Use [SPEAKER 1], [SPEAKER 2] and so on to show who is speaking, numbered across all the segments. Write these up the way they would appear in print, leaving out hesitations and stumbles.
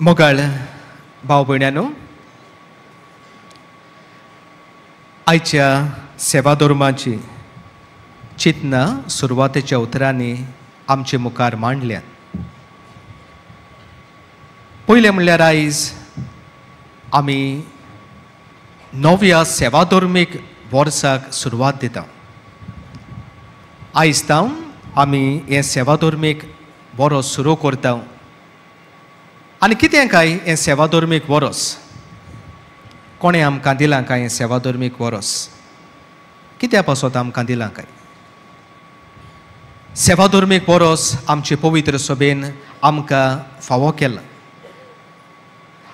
[SPEAKER 1] मोगाळ भाव भयण्यानो, आयच्या सेवा धर्माची चिंतना सुरवातेच्या उतरांनी आमचे मुखार मांडल्यात. पयलें म्हणल्यार आयज आमी नव्या सेवा धर्मीक वर्साक सुरवात दिता. आयज तावन आमी हें सेवा धर्मीक वरोस सुरू करता. आनी कितें काय हें सेवा धर्मीक वरोस? कोणें आमकां दिलां काय हें सेवा धर्मीक वरोस? कित्या पासत आमकां दिलां काय सेवा धर्मीक वरोस? आमचे पवित्र सभेन आमकां फावो केलां.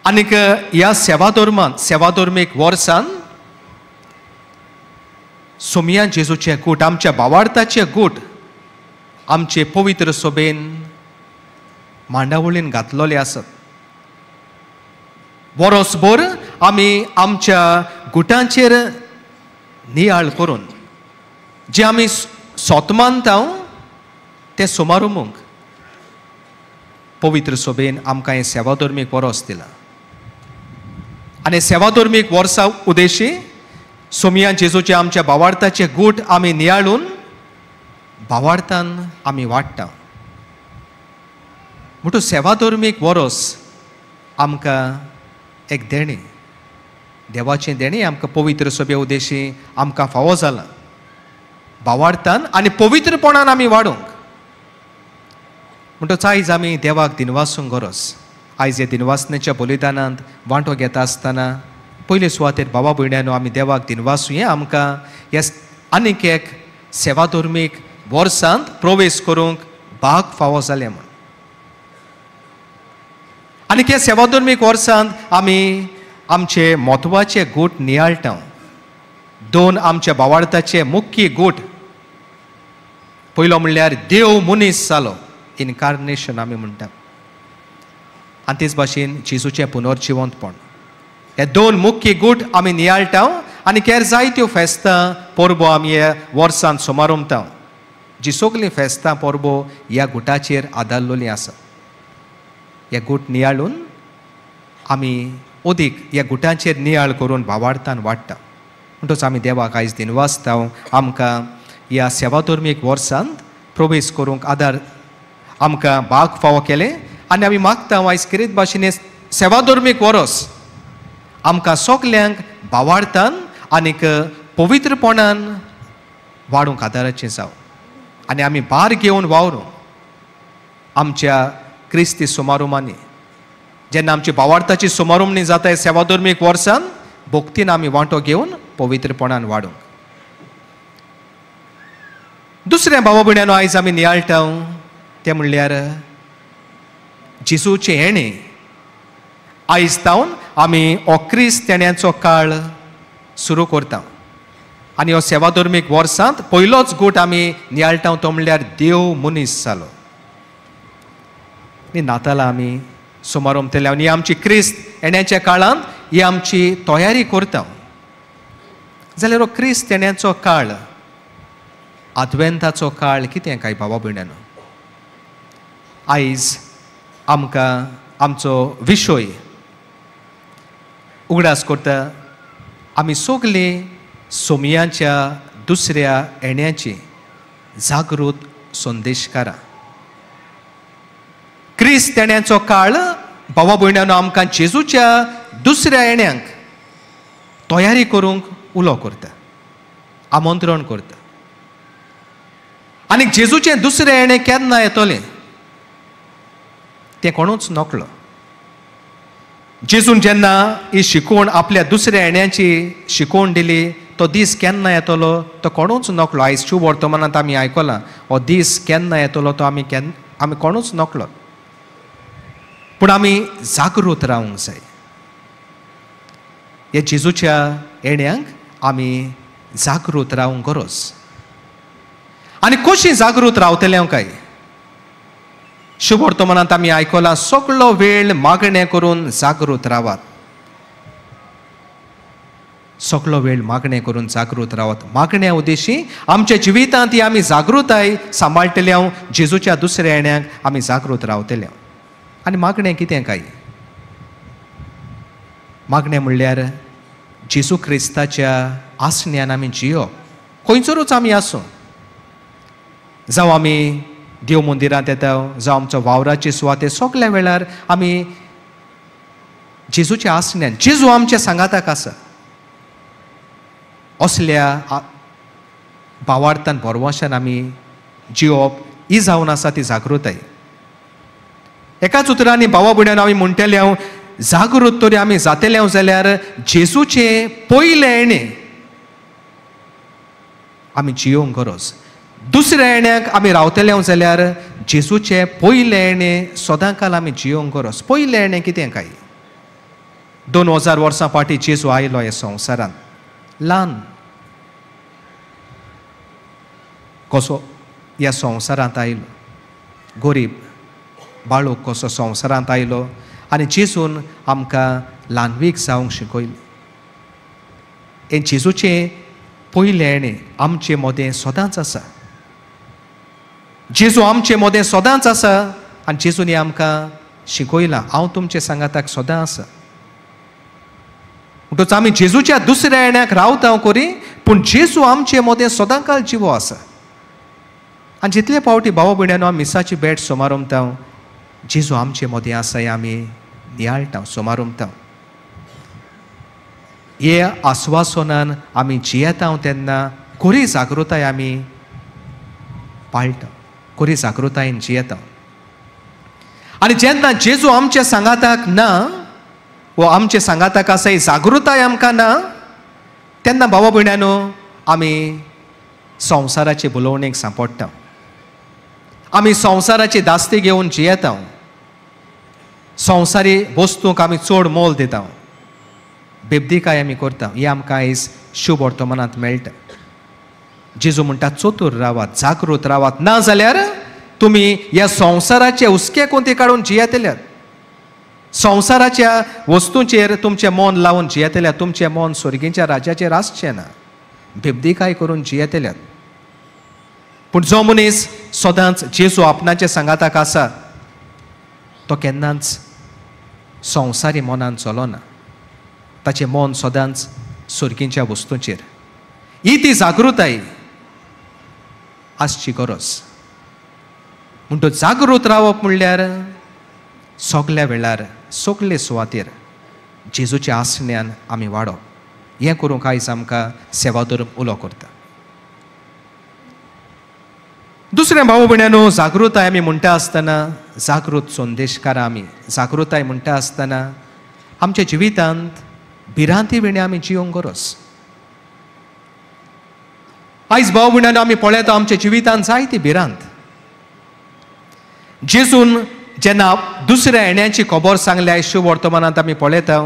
[SPEAKER 1] आनीक ह्या सेवा धर्मान, सेवा धर्मीक वर्सान सोमिया जेजूचे गूट, आमच्या भावार्थाचे गूट आमचे पवित्र सभेन मांडावळीन घातलेले आसत. वरोसभर आमी आमच्या गुटांचेर नियाळ करून जे आमी सोत मानता तें सुमारूंक पवित्र सभेन आमकां हें सेवा धर्मीक वरोस दिलां. आनी सेवा धर्मीक वर्सा उदेशी सोमिया जेजूचे आमच्या भावार्थाचे गूट आमी नियाळून भावार्थान आमी वाडटा. म्हणटू सेवा धर्मीक वरोस आमकां एक देणें, देवाचें देणें आमकां पवित्र सभे उदेशी आमकां फावो जालां भावार्थान आनी पवित्रपणान आमी वाडूंक. म्हणटच आयज आमी देवाक दिनवासूंक गरज. आयज ह्या दिनवासनेच्या बलिदानांत वांटो घेता आसतना पयले सुवातेर बाबा भयण्यानो आमी देवाक दिनवासुया आमकां ह्या आनीक एक सेवा धर्मीक वर्सांत प्रवेश करूंक भाग फावो जालें म्हूण. आनी ह्या सेवा धर्मीक वर्सांत आमी आमचे म्हत्वाचे गूट नियाळटा. दोन आमच्या भावार्थाचे मुख्य गूट, पयलो म्हणल्यार देव मनीस जालो, इनकार्नेशन आमी म्हणटा, आनी तेच भाशेन जेजूचें पुनर्जिवंतपण. हे दोन मुख्य गूट आमी नियाळटा आनी हेर जायत्यो फेस्तां परबो आमी ह्या वर्सांत सुमारमता, जी सगळीं फेस्तां परबो ह्या गुटाचेर आदारलेलीं आसा. ह्या गूट नियाळून आमी अदीक ह्या गुटांचेर नियाळ करून भावार्थान वाडटा. म्हणटच आमी देवाक आयज दिनवासता आमकां ह्या सेवा धर्मीक वर्सांत प्रवेश करूंक आदार आमकां भाग फावो केलें. आनी आमी मागता आयज किरेत भाशेन सेवा धर्मीक वरोस आमकां सगल्यांक भावार्थान आनीक पवित्रपणान वाडूंक आदाराचें जावं. आनी आमी भार घेवन वावरूं आमच्या क्रिस्ती सुमारुमांनी. जेन्ना आमची भावार्थाची सुमारुमणी जाता सेवा धर्मीक वर्सान भक्तीन आमी वांटो घेवन पवित्रपणान वाडूंक. दुसऱ्या भावा भयण्यानो आयज आमी नियाळटा तें म्हणल्यार जेजूचें येणें. आयज तावन आमी हो क्रिस्त येण्याचो काळ सुरू करता आनी हो सेवा धर्मीक वर्सांत पयलोच गूट आमी नियाळटा तो म्हणल्यार देव मनीस जालो. आनी नातालां आमी सुमारमतले आनी आमची क्रिस्त येण्याच्या काळांत ही आमची तयारी करता. जाल्यार हो क्रिस्त येण्याचो काळ, आदवेंताचो काळ कितें काय भावा भयण्यानो? आयज आमकां आमचो विशय उगडास करता आमी सगलीं सोमयांच्या दुसऱ्या येण्याची जागृत संदेशकारां. क्रिस्त येण्याचो काळ भावा भयण्यानो आमकां जेजूच्या दुसऱ्या येण्यांक तयारी करूंक उलो करता, आमंत्रण करता. आनी जेजूचें दुसरें येणें केन्ना येतलें तें कोणूच नकळो. जेजून जेन्ना ही शिकवण आपल्या दुसऱ्या येण्याची शिकवण दिली तो दीस केन्ना येतलो तो कोणूच नकळो. आयज शुभ वर्तमानांत आमी आयकलां हो दीस केन्ना येतलो तो आमी केन्ना आमी कोणूच नकळो. पूण आमी जागृत रावंक जाय. ह्या जेजूच्या येण्यांक आमी जागृत रावंक गरज. आनी कशी जागृत रावतले हांव काय? शुभ वर्तमानांत आमी आयकलां सगळो वेळ मागणें करून जागृत रावात, सगळो वेळ मागणें करून जागृत रावात. मागण्या उद्देशी आमच्या जिवितांत ही आमी जागृताय सांबाळटले हांव जेजूच्या दुसऱ्या येण्यांक आमी जागृत रावतले. आनी मागणें कितें काय? मागणें म्हणल्यार जेजू क्रिस्ताच्या आसण्यान आमी जियोप. खंयसरूच आमी आसूं, जावं आमी देव मंदिरांत येता, जावं आमचो वावराची सुवाते, सगल्या वेळार आमी जेजूच्या आसण्यान, जेजू आमच्या सांगाताक आसा असल्या भावार्थान भरवंशान आमी जियोप ही जावन आसा ती जागृताय. एकाच उतरांनी भावा भयणांनो आमी म्हणटले हांव जागृत तरी आमी जातले हांव जाल्यार जेजूचें पयलें येणें आमी जियोंक गरज. दुसऱ्या येण्याक आमी रावतले हांव जाल्यार जेजूचें पयलें येणें सदांकाल आमी जियोंक गरज. पयलें येणें कितें काय? 2000 वर्सां फाटीं जेजू आयलो ह्या संवसारांत, ल्हान कसो ह्या संवसारांत आयलो, गरीब बाळूक कसो संवसारांत आयलो आनी जेजून आमकां ल्हानवीक जावंक शिकयलें. हें जेजूचें पयलें येणें आमचे मदें सदांच आसा. जेजू आमचे मदें सदांच आसा आनी जेजून आमकां शिकयलां, हांव तुमचे सांगाताक सदां आसा. म्हणटकच आमी जेजूच्या दुसऱ्या येण्याक रावता करी, पूण जेजू आमचे मदें सदांकाल जिवो आसा. आनी जितले फावटी भावा भयणांनो आमी मिसाची भेट सुमारमता, जेजू आमचे मदें आसा हें आमी नियाळटा, सुमारमता. हे आस्वासनान आमी जियेता तेन्ना खरी जागृताय आमी पाळटा, खरी जागृतायेन जियेता. आनी जेन्ना जेजू आमच्या सांगाताक ना वो आमचे सांगाताक आसा ही जागृताय आमकां ना, तेन्ना भावा भयणांनो आमी संवसाराचे भुलोवणेक सांपडटा, आमी संवसाराची दास्ती घेवन जियेता, संवसारी वस्तूंक आमी चड मोल दिता, बेबदीकाय आमी करता. हें आमकां आयज शुभ वर्तमानांत मेळटा. जेजू म्हणटा चतूर रावात, जागृत रावात, ना जाल्यार तुमी ह्या संवसाराचे हुस्के कोंती काडून जियेतल्यात, संवसाराच्या वस्तूंचेर तुमचें मन लावन जियेतल्यात, तुमचें मन स्वर्गीच्या राज्याचेर आसचें ना, बेबदीकाय करून जियेतल्यात. पूण जो मनीस सदांच जेजू आपणाच्या सांगाताक आसा तो केन्नाच संवसारी मनान चलना, ताचें मन सदांच स्वर्गीच्या वस्तूंचेर. ही ती जागृताय आसची गरज. म्हणटकच जागृत रावप म्हणल्यार सगल्या वेळार सगले सुवातेर जेजूच्या आसण्यान आमी वाडप. हें करूंक आयज आमकां सेवाधर्म उलो करता. दुसरें भाव भयणांनो, जागृताय आमी म्हणटा आसतना जागृत संदेशकारां आमी जागृताय म्हणटा आसतना आमच्या जिवितांत भिरांती विणे आमी जियोंक गरज. आयज भाव भयणांनो आमी पळयता आमच्या जिवितांत जायती भिरांत. जेजून जेन्ना दुसऱ्या येण्याची खबर सांगल्या शुभ वर्तमानांत आमी पळयता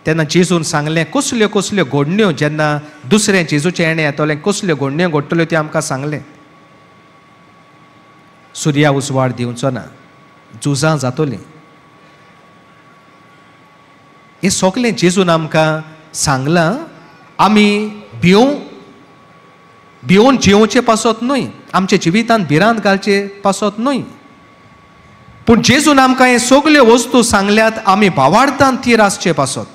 [SPEAKER 1] तेन्ना जेजून सांगलें कसल्यो कसल्यो घडण्यो, जेन्ना दुसऱ्या जेजूचें येणें येतलें कसल्यो घडण्यो घडटल्यो त्यो आमकां सांगलें. सुर्या उजवाड दिवचो ना, झुजां जातलीं, हें सगलें जेजून आमकां सांगलां. आमी भिवून जियोवचे पासत न्हय, आमच्या जिवितांत भिरांत घालचे पासत न्हय, पूण जेजून आमकां हे सगल्यो वस्तू सांगल्यात आमी भावार्थान थीर आसचे पासत.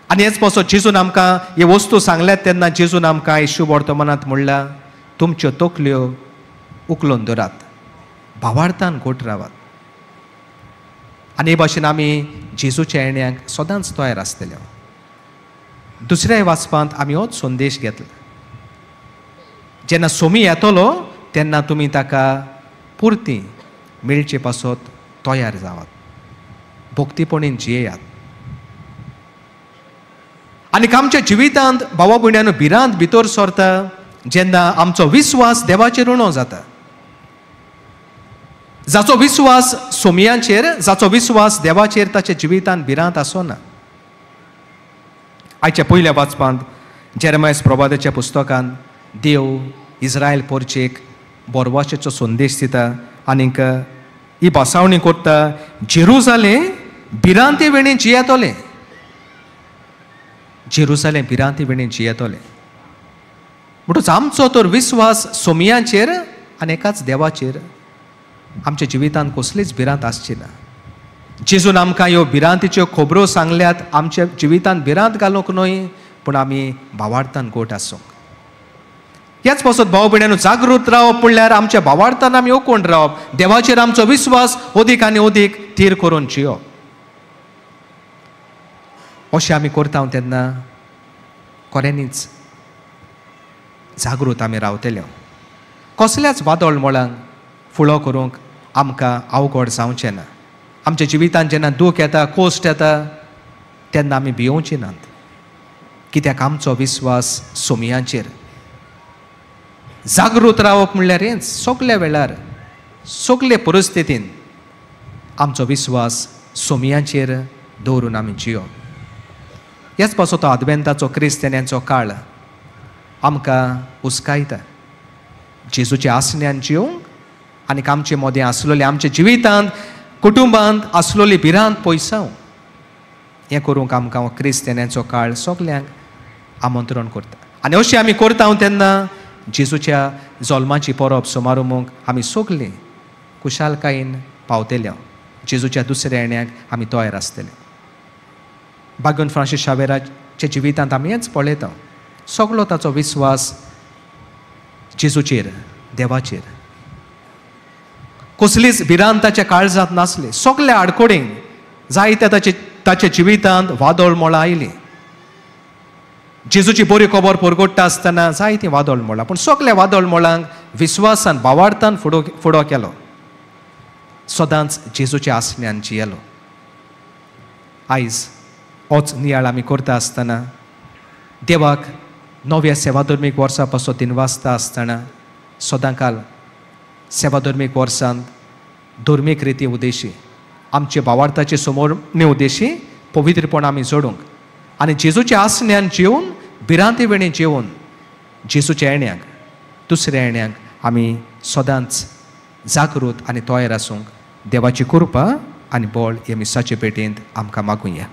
[SPEAKER 1] आनी हेच पासत जेजून आमकां हे वस्तू सांगल्यात तेन्ना जेजून आमकां शुभ वर्तमानांत म्हणलां, तुमच्यो तकल्यो उखलून धरात, भावार्थान घट रावात. आनी हे भाशेन आमी जेजूच्या येण्याक सदांच तयार आसतले. दुसऱ्या वाचपांत आमी होच संदेश घेतला, जेन्ना सोमी येतलो तेन्ना तुमी ताका पुरती मेळचे पासत तयार जावात, भक्तीपणीन जियेयात. आनी आमच्या जिवितांत भावा भयणांनो भिरांत भितर सरता जेन्ना आमचो विस्वास देवाचेर उणो जाता. जाचो विस्वास सोमयांचेर, जाचो विस्वास देवाचेर, ताच्या जिवितांत भिरांत आसना. आयच्या पयल्या वाचपांत जेरेमायस प्रवादाच्या पुस्तकांत देव इस्रायल पोरचेक बोरवाशेचो संदेश दिता आनीक ही भासावणी करता, जेरुजालें भिरांते वेणें जियेतलें, जेरुजालें भिरांते वेणें जियेतलें. म्हणटकच आमचो तर विस्वास सोमयांचेर आनी एकाच देवाचेर, आमच्या जिवितांत कसलीच भिरांत आसची ना. जेजून आमकां ह्यो भिरांतीच्यो खबरो सांगल्यात आमच्या जिवितांत भिरांत घालूंक न्हय, पूण आमी भावार्थान गोट आसूंक. ह्याच पासत भाव भयणांनो जागृत रावप म्हणल्यार आमच्या भावार्थान आमी ओकोवन रावप, देवाचेर आमचो विस्वास अदीक आनी अदीक थीर करून जियोप. अशें आमी करता तेन्ना खऱ्यांनीच जागृत आमी रावतले. कसल्याच वादळ मोळांक फुडो करूंक आमकां अवघड जावचें ना. आमच्या जिवितांत जेन्ना दूख येता, कोश्ट येता, तेन्ना आमी भियोवची नात, कित्याक आमचो विस्वास सोमयांचेर. जागृत रावप म्हणल्यार हेंच, सगल्या वेळार सगले परिस्थितीन आमचो विस्वास सोमयांचेर दवरून आमी जियोप. ह्याच पासत तो आदवेंताचो क्रिस्तांवांचो काळ आमकां हुस्कायता जेजूच्या आसण्यान जिवंक आनी आमचे मदें आसलेले आमच्या जिवितांत कुटुंबांत आसलेली भिरांत पयसावंक. हें करूंक आमकां क्रिस्तांवांचो काळ सगल्यांक आमंत्रण करता. आनी अशें आमी करता तेन्ना जेजूच्या जल्माची परब समारोंभूंक आमी सगलीं खुशालकायेन पावतले. जेजूच्या दुसऱ्या येण्याक आमी तयार आसतले. बागून फ्रांसीस शावेराच्या जिवितांत आमी हेंच पळयता, सगलो ताचो विस्वास जेजूचेर, देवाचेर. कसलीच भिरांत ताच्या काळजांत नासली. सगल्या आडकोडींक जायत्या ताच्या जिवितांत वादळ मोळां आयलीं. जेजूची बरी खबर परगट्टा आसतना जायतीं वादळ मोळां, पूण सगल्या वादळ मोळांक विस्वासान भावार्थान फुडो केलो. सदांच जेजूच्या आसण्यान जियेलो. आयज होच नियाळ आमी करता आसतना देवाक नव्या सेवाधर्मीक वर्सा पासून दिनवासता आसतना सदांकाल सेवाधर्मीक वर्सांत धर्मीक रिती उद्देशी आमचे भावार्थाचे समोरणे उद्देशी पवित्रपण आमी जोडूंक आनी जेजूच्या आसण्यान जेवन भिरांती वेणी जेवन जेजूच्या येण्याक दुसऱ्या येण्याक आमी सदांच जागृत आनी तयार आसूंक देवाची कृपा आनी बळ ह्या मिसाचे पेटेंत आमकां मागुया.